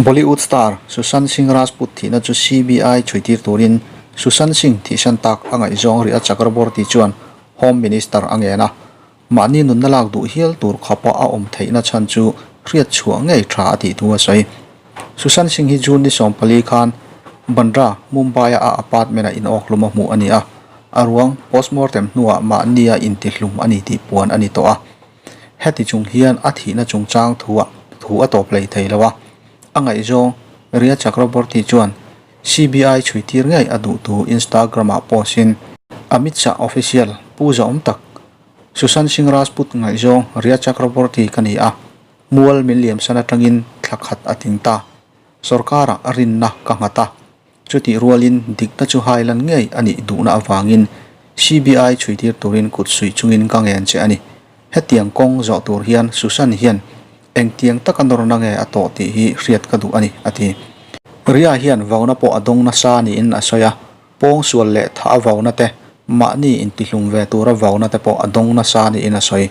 Bollywood star Sushant Singh Rajput thihna chu CBI chhuitir turin Sushant Singh thihsan tak a ngaihzawng Rhea Chakraborty chuan Home Minister a ngen a. Mahni nunna lak duh hial tur khawpa a awm theihna chhan chu hriat chhuah ngei tha a tih thu a sawi. Sushant Singh hi June ni 14 khan Bandra, Mumbai-a a apartment-ah inawkhlum a hmuh a ni a. A ruang postmortem hnuah mahnia intihlum a ni tih puan a ni tawh a. Heti chung hian a thihna chungchang thuah thu a tawp hlei thei lo a. A ngaihzawng Rhea Chakraborty chuan CBI chhuitir ngei a duh thu Instagram-ah post-in Amit Shah official pu zahawm tak Sushant Singh Rajput ngaihzawng Rhea Chakraborty ka ni a, mual min liamsan atangin thla khat a ting ta. Sorkarah a rinna ka nghat a, chutih rualin dikna chu hailan ngei a nih duhna avangin CBI chhuitir turin kut suih chungin ka ngen che a ni. Hetiang kawng zawh tur hian Sushant hian engtiang taka nawrna nge a tawh tih hi hriat ka duh a ni, a ti. Rhea hian vauna pawh a dawng nasa niin a sawi a, Pawngsual leh tha a vauna te, mahni intihlum ve tura vauna te pawh a dawng nasa niin a sawi.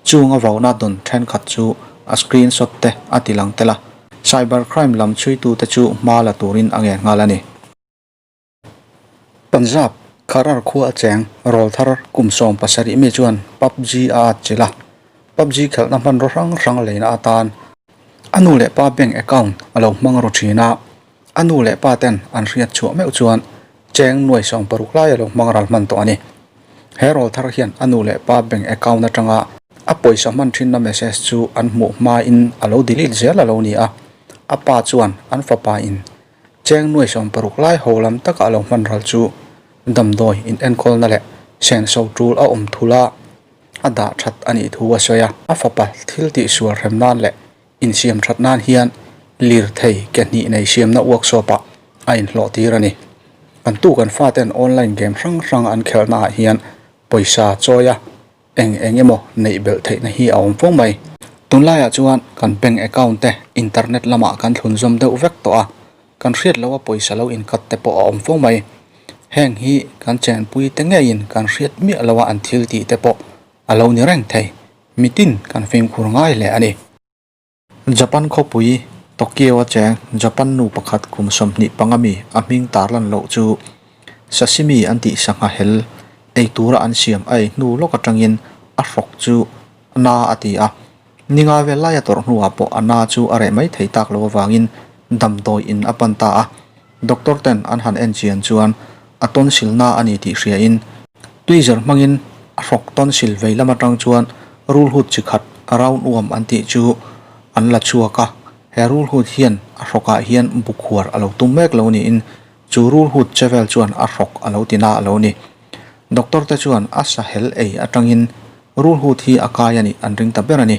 Chung a vauna dawn thenkhat chu a screenshot te a ti lang tel a, cyber crime lam chhuitute chu hma la turin a ngen nghal a ni. Punjab, Kharar khua a cheng, rawlthar kum 17 mi chuan PUBG a atchilh a, PUBG khelhna hmanraw hrang hrang leina atan a nu leh pa bank account a lo hmang ru thin a. A nu leh pa ten an hriat chhuah meuh chuan cheng nuai 60 lai a lo hmang ral hman tawh a ni. He rawl thar hian a nu leh pa bank account atanga a pawisa hman thinna message chu an hmuh hmain a lo delete zel a lo ni a. A pa chuan an fapa in cheng nuai 60 lai ho lam taka a lo hman ral chu damdawi in enkawlna leh senso tul a awm thul a, a dah that a nih thu a sawi a. A fapa thil tihsual hrem nan leh Insiam that nan hian lirthei ke hnih nei siamna workshop ah a inhlawh tir a ni. Kan tu kan faten online game hrang hrang an khelhna ah hian pawisa chawi a eng eng emaw neih belh theihna hi a awm fo mai. Tunlaiah chuan kan bank account te internet lamah kan thlunzawm deuh vek tawh a, kan hriat loha pawisa lo inkat te pawh a awm fo mai. Heng hi kan chenpui te ngeiin kan hriat miah loha an thil tih te pawh a lo ni reng thei. Mitin kan fimkhur ngai hle a ni. Japan khawpui Tokyo a cheng Japan nu pakhat kum 25 mi a hming tarlan loh chu sashimi an tih sangha hel ei tura an siam a ei hnu lawk atangin a hrawk chu na a ti a. Ninga vel laia tawrh hnuah pawh a na chu a reh mai thei tak lo avangin damdawi in a pan ta a. Doctor ten an han en chian chuan a tonsil na a ni tih hriain tweezer hmangin a hrawk tonsil vei lam atang chuan rulhut chi khat round worm an tih chu an la chhuak a. He rulhut hian a hrawkah hian bukhuar a lo tum mek lo niin chu rulhut che vel chuan a hrawk a lo ti na a lo ni. Doctor te chuan a sa hel ei atangin rulhut hi a kai a nih an ring ta ber a ni.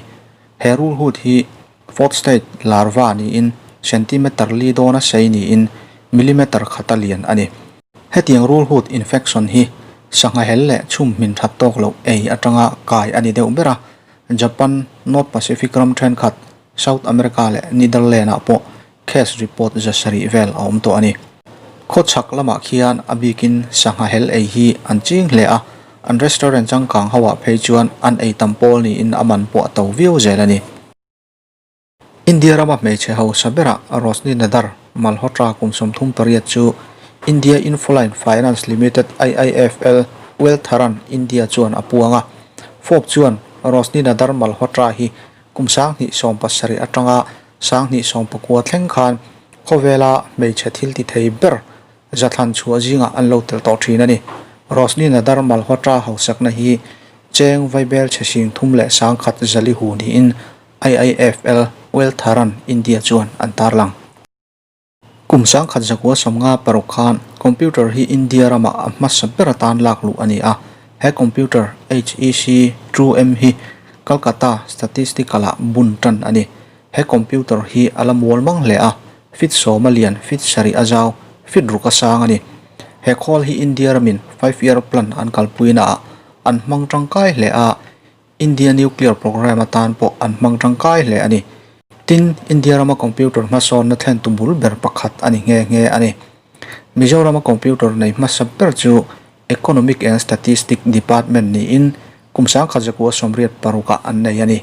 He rulhut hi Fourth stage larva niin centimeter li dawna sei niin millimeter khata lian a ni. Hetiang rulhut infection hi sangha hel leh chhum hmin that tawk loh ei atanga kai a ni deuh ber a, Japan, North Pacific ram thenkhat, South America leh Netherlands-ah pawh case report 700 vel a awm tawh a ni. Khawchhak lamah khian a bikin sangha hel ei hi an ching hle a, an restaurant changkang hoah phei chuan an ei tam pawl niin a man pawh a to viau zel a ni. India rama hmeichhe hausa berah Roshni Nadar Malhotra kum 38 chu India Infoline Finance Limited, IIFL, Wealtharan India chuan a puang a. Forbes chuan Roshni Nadar Malhotra hi kum 2017 atanga 2019 thleng khan khawvela hmeichhe thil ti thei ber zathlan chhuah zingah an lo tel tawh thin a ni. Roshni Nadar Malhotra hausakna hi cheng vaibel chhe 31,000 zali hu niin IIFL Wealtharan India chuan an tarlang. Kum 1956 khan computer hi India ramah a hmasa ber atan lak luh a ni a. He computer HEC 2M hi Calcutta Statistical-ah bun tan a ni. He computer hi a la mual mang hle a, feet 10 a lian, feet 7 a zau, feet 6 a sang a ni. He khawl hi India ramin five year plan an kalpuinaah an hmang tangkai hle a, India nuclear programme atan pawh an hmang tangkai hle a ni. Tin, India rama computer hmasawnna thlen tu bul ber pakhat a ni nghe nghe a ni. Mizorama computer nei hmasa ber chu Economic and Statistic Department niin kum 1986 ah an nei a ni.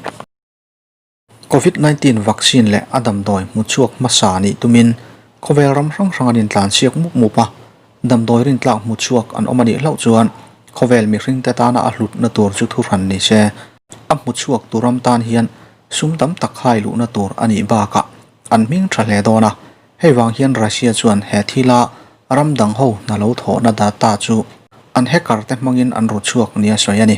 Covid 19 vaccine leh a damdawi hmuchhuak hmasa nih tumin khawvel ram hrang hrang an intlansiak mup mup a, damdawi rintlak hmuchhuak an awm a nih hlauh chuan khawvel mihringte tana a hlutna tur chu thuhran ni se. A hmuchhuak tur ram tan hian sum tam tak hai luhna tur a nih bakah an hming tha hle dawn a, hei vang hian Russia chuan he thila ram dang ho hna lo thawhna data chu an hacker te hmangin an ru chhuak nia sawi a ni.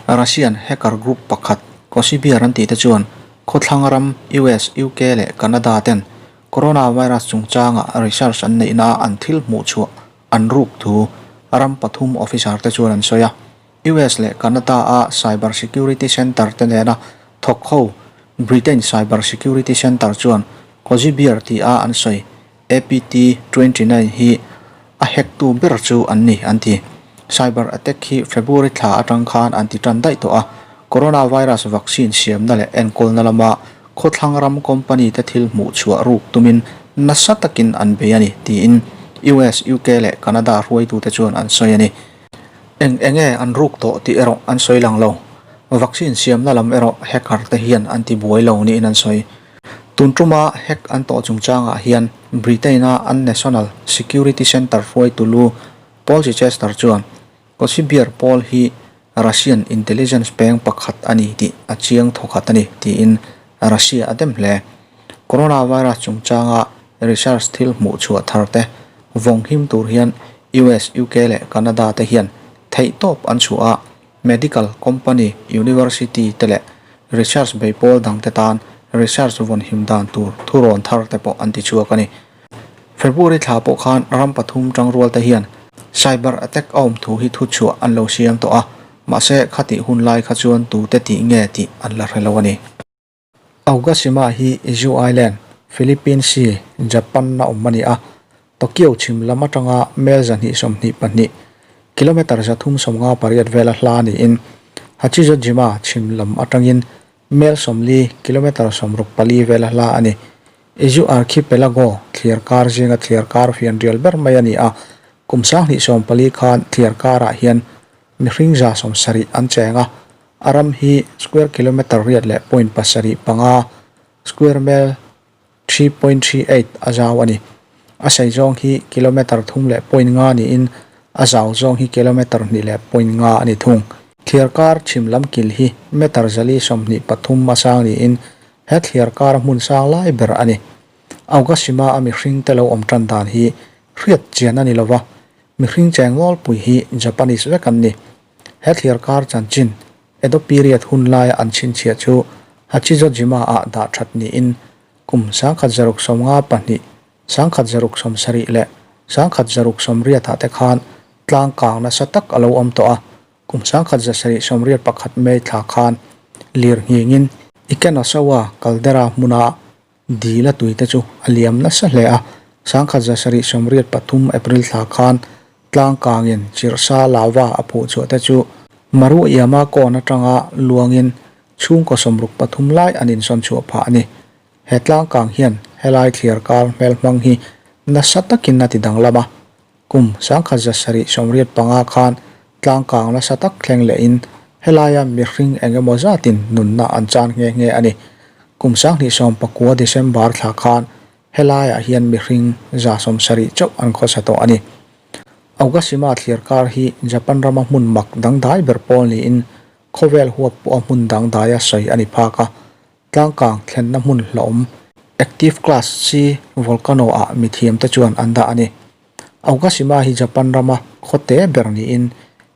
Russian hacker group pakhat Kosibiar an tih te chuan khawthlang ram US, UK leh Canada ten coronavirus chungchanga research an neihna an thil hmuh chhuah an ruk thu ram pathum officer te chuan an sawi a. US leh Canada a cyber security centre te nena thawk ho Britain Cyber Security Centre chuan Kozibiar ti a an sawi APT 29 hi a hack tu ber chu an ni an ti. Cyber attack hi February thla atang khan an ti tan daih tawh a, coronavirus vaccine siamna leh enkawlna lama khawthlang ram company te thil hmuh chhuah ruk tumin nasa takin an bei a ni tiin US, UK leh Canada hruaitute chuan an sawi a ni. Eng enge an ruk tawh tih erawh an sawi lang lo. Vaccine siamna lam erawh hacker te hian an ti buai lo niin an sawi. Tun tuma hack an tawh chungchangah hian Britain-a an National Security Centre hruaitu lu Paul Chichester chuan Kosibiar pawl hi Russian intelligence peng pakhat a ni tih a chiang thawkhat a ni tiin Russia a dem hle. Coronavirus chungchanga research thil hmuh chhuah thar te vawng him tur hian US, UK leh Canada te hian theihtawp an chhuah a, medical company, university te leh research bei pawl dang te tan research vawn him dan tur thurawn thar te pawh an ti chhuak a ni. February thla pawh khan ram pathum tangrual te hian cyber attack a awm thu hi thuchhuah an lo siam tawh a, mahse khatih hun lai kha chuan tute tih nge tih an la hre lo a ni. Aogashima hi Izu Island, Philippine Sea, Japan a awm a ni a, Tokyo chhim lam atanga mel 222, kilometre 358 vela hla niin Hachijojima chhim lam atangin mel 40, kilometre 64 vela hla a ni. Izu Archipelago thliar kar zinga thliar kar fianrial ber mai a ni a, kum 2014 khan thliar karah hian mihring 70 an cheng a, A ram hi square kilometre riat leh point pasarih panga, square mel 3.38 a zau a ni. A sei zawng hi kilometre thum leh point nga niin a zau zawng hi kilometre hnih leh point nga a ni thung. Thliarkar chhim lam kil hi metre zali 23 a sang niin he thliarkar hmun sang lai ber a ni. Aogashima a mihring te lo awm tan dan hi hriat chian a ni lova, mihring cheng nawlpui hi Japanese vek an ni. He thliarkar chanchin Edo period hun laia an chhinchhiah chu Hachijojima-ah dah that niin kum 1652, 1670 leh 1680 ah te khan tlang kang nasa tak a lo awm tawh a, kum 1781 May thla khan lir nghingin Ikenosawa caldera hmuna Dil a tuite chu a liam nasa hle a, 1783 April thla khan tlang kangin chirhsa lava a phuh chhuah te chu Maruyama kawn atanga luangin chhungkaw 63 lai an insawn chhuah phah a ni. He tlang kang hian helai thliar kar hmelhmang hi nasa takin a ti danglam a, Kum 1785 khan tlangkang nasa tak thleng lehin helaia mihring eng emaw zatin nunna an chan nghe nghe a ni. Kum 2019 December thla khan helaiah hian mihring 70 chauh an khawsa tawh a ni. Aogashima thliar kar hi Japan rama hmun mak dangdai ber pawl niin khawvel huap pawha hmun dangdaia sawi a ni phak a. Tlangkang thlenna hmun hlauhawm Active Class C Volcano ah mithiam te chuan an dah a ni. Aogashima hi Japan rama khaw te ber niin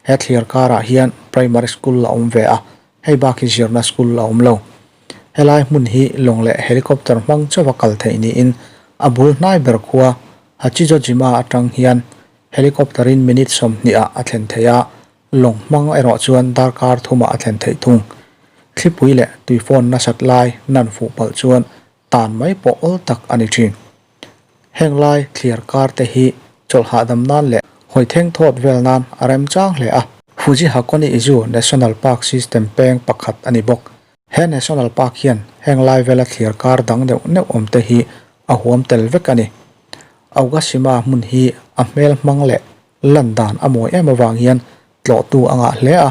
he thliar karah hian primary school a awm ve a, hei bak hi zirna school a awm lo. Helai hmun hi lawng leh helicopter hmang chauha kal theih niin a bul hnai ber khua Hachijojima atang hian helicopter in minute 20 ah a thlen theih a, Lawng hmang erawh chuan darkar thumah a thlen theih thung. Thlipui leh tuifawn nasat lai nan fuh palh chuan tan mai pawh awl tak a ni thin. Heng lai thliar kar te hi chawlh hahdam nan leh hawi theng thawt vel nan a remchang hle a. Fuji Hakone Izu National Park System peng pakhat a ni bawk. He National Park hian heng lai vela thliar kar dang neuh neuh awm te hi a huam tel vek a ni. Aogashima hmun hi a hmel hmang leh Lan dan a mawi em avang hian tlawhtu a ngah hle a,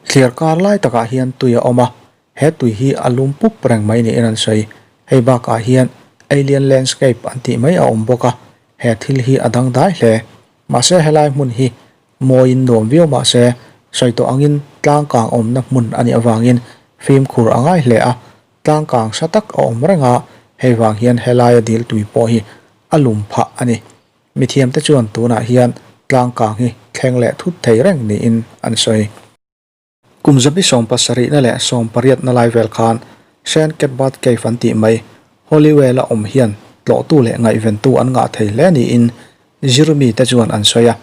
thliar kar lai takah hian tui a awm a. He tui hi a lum pup reng mai niin an sawi. Hei bakah hian alien landscape an tih mai a awm bawk a, he thil hi a dangdai hle. Mahse helai hmun hi mawiin nuam viau mahse sawi tawh angin tlangkang awmna hmun a nih avangin fimkhur a ngai hle a, tlangkang sa tak a awm reng a, hei vang hian helaia dil tui pawh hi a lum phah a ni. Mithiamte chuan tunah hian tlangkang hi thleng leh thut thei reng niin an sawi. Kum zabi sawmpasarihna leh sawmpariatna lai vel khan Saint Cuthbert Cave an tih mai Holywell-a awm hian tlawhtu leh ngaihventu an ngah thei hle niin zirmite chuan an sawi a.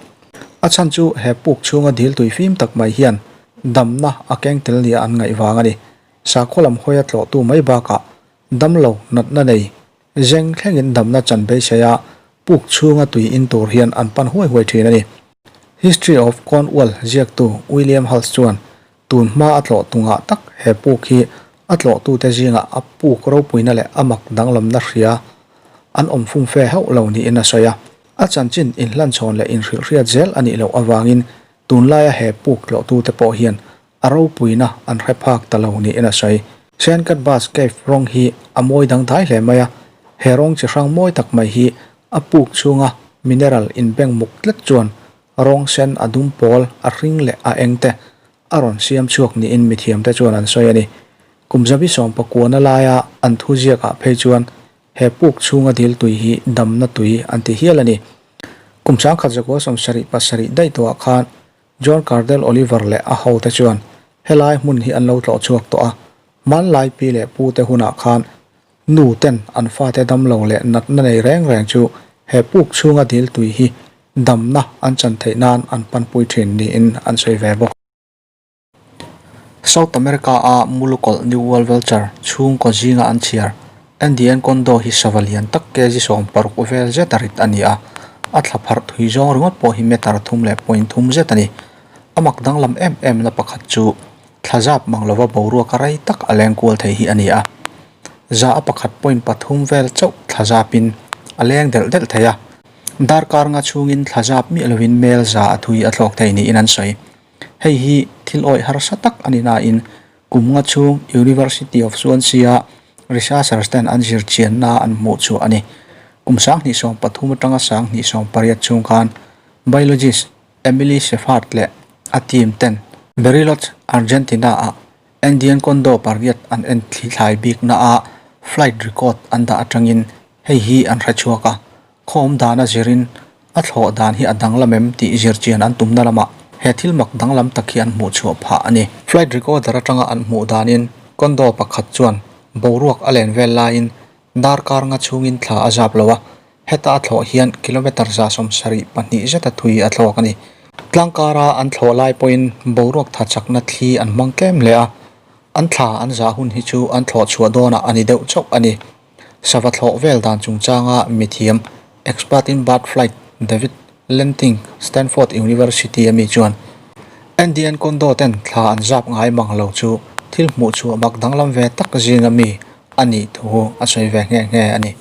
A chhan chu he puk chhunga dil tui fim tak mai hian damna a keng tel nia an ngaih vang a ni. Sakhaw lam hawia tlawhtu mai bakah damlo natna nei Zeng thlengin damna chan beisei a, puk chhunga tui in tur hian an pan huai huai thin a ni. History of Cornwall ziaktu William Hulse chuan tun hma a tlawh tungah tak he puk hi a tlawhtute zingah a puk ropuina leh a mak danglamna hria an awm fumfe hauh lo niin a sawi a. A chanchin inhlanchhawn leh inhrilhhriat zel a nih loh avangin tunlaia he puk tlawhtute pawh hian A ropuina an hre phak ta lo niin a sawi. Senkat Bus Cave rawng hi a mawi dangdai hle mai a, he rawng chi hrang mawi tak mai hi a puk chhunga mineral inbeng muk tlat chuan rawng sen a dum pawl, a hring leh a eng te a rawn siam chhuak niin mithiamte chuan an sawi a ni. Kum zabi sawmpakuana laia an thu ziakah phei chuan he puk chhunga dil tui hi damna tui an ti hial a ni. Kum 1977 daih tawhah khan John Cardell Oliver leh a hote chuan helai hmun hi an lo tlawh chhuak tawh a, hmanlai pi leh pute hunah khan nu ten an fate damlo leh natna nei reng reng chu he puk chhunga dil tui hi damna an chan theih nan an panpui thin niin an sawi ve bawk. South America-a Mulukawlh New World Vulture chhungkaw zinga an chhiar Andean Condor hi sava lian tak kg 60 vel zet a rit a ni a, a thla pharh thui zawng ringawt pawh hi meter thum leh point thum zet a ni. A mak danglam em em na pakhat chu thla zap mang lova boruak a rei tak a leng kual thei hi a ni a, za a pakhat point pathum vel chauh thla zapin a leng delh delh thei a, darkar nga chhungin thla zap miah lovin mel za a thui a thlawk thei niin an sawi. Hei hi thil awih harsa tak a ni nain kum nga chhung University of Swansea-a researchers ten an zir chianna an hmuh chhuah a ni. Kum 2013 atanga 2018 chhung khan biologist Emily Shepherd leh a team ten Bariloche, Argentina-ah Andean Condor pariat an en thlithlai bikna a flight record an dah atangin hei hi an hre chhuak a. Khawm dana zirin a thlawh dan hi a danglam em tih zirchian an tumna lamah he thil mak danglam tak hi an hmuh chhuah phah a ni. Flight recorder atanga an hmuh danin condo pakhat chuan boruak a len vel laiin darkar nga chhungin thla a zap lo a, heta a thlawh hian kilometre 72 zeta thui a thlawk a ni. Tlangkara an thlawh lai pawhin boruak tha chakna thli an hmang tlem hle a, an thla an zah hun hi chu an thlawh chhuah dawnah a ni deuh chauh a ni. Sava thlawh vel dan chungchanga mithiam, expert in bird flight, David Lenting, Stanford University a mi chuan, Andean Condor ten thla an zap ngai mang lo chu thil hmuh chhuah mak danglam ve tak zinga mi a nih thu a sawi ve nghe nghe a ni.